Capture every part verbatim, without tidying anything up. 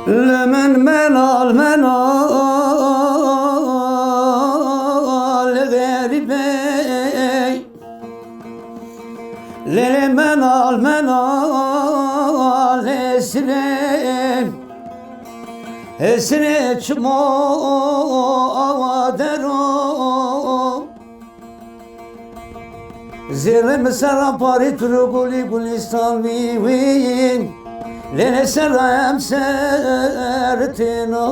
Lemen menal menal xerîbey. Lele menal menal hesine, hesine çimo awa dero. Zerrê mi serra parî tu ro gulî gulîstan vî wî. Lele serra emser têno.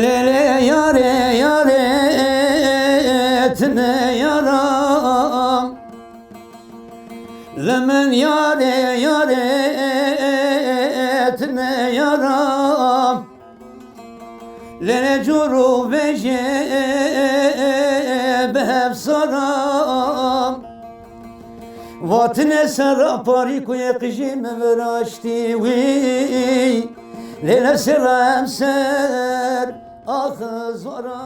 Lele yare yare etme yaram. Lemen yare yare etme yaram. Lele coro veje behef saram. Vatine serra parî kuye qijî me viraştî wî. Lele serra emser ax zora.